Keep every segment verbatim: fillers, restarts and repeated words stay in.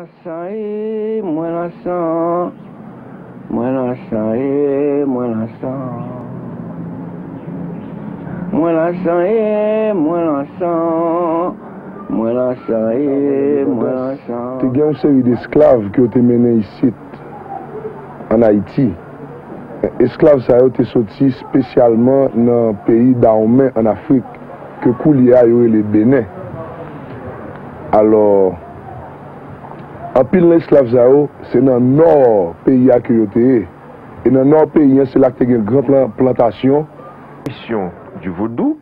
San e mwen lan san, mwen lan san e mwen lan san. Mwen lan san e mwen lan san, mwen lan san e mwen lan san. Te gen yon seri de esklav ke yo te mennen isit, ann Ayiti. Esklav sa yo te soti espesyalman nan peyi Dawonmen ann Afrik, ke koulye a yo rele Benin. Alò, anpil nan esklav sa yo, se nan nò peyi a ke yo te ye. E nan nò peyi an, se la k te gen gran plan-, plantasyon. Question du vaudou,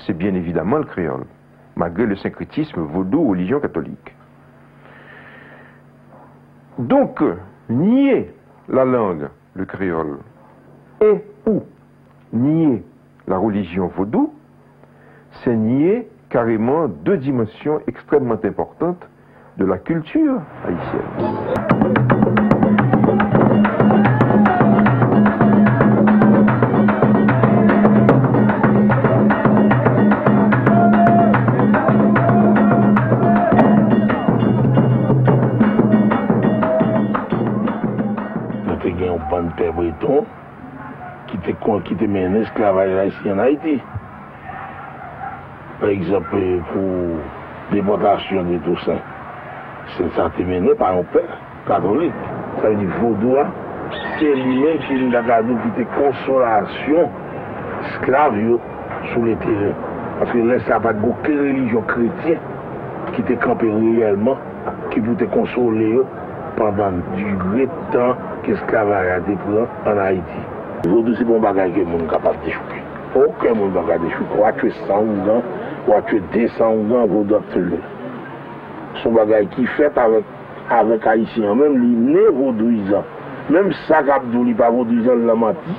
c'est bien évidemment le créole, malgré le syncrétisme vaudou-religion catholique. Donc, nier la langue, le créole, et ou nier la religion vaudou, c'est nier carrément deux dimensions extrêmement importantes de la culture haïtienne. Nou te gen yon bann pè breton ki te kon-, ki te mennen esklavaj ayisyen ann Ayiti. Pa egzanp, pou depòtasyon de Tousen, se sa te mennen pa yon pè katolik. Sa vle di vodou a, se li menm ki, nou ta ka di, ki te konsolasyon esklav yo sou le teren. Paske lè sa a, pa t gen okenn relijyon kretyen ki te kanpe reyèlman, ki pou te konsole yo pandan dire tan ke esklavaj la te pran ann Ayiti. Vodou se pa yon bagay ke moun kapab dechouke. Okenn moun pa ka dechouke. W a tchwe san ougan, w a tchwe de san ougan, vodou ap fè l. Se yon bagay ki fèt avèk, avèk Ayisyen an menm, li ne vodouyizan. Menm sa k ap di w li pa vodouyizan, l nan manti.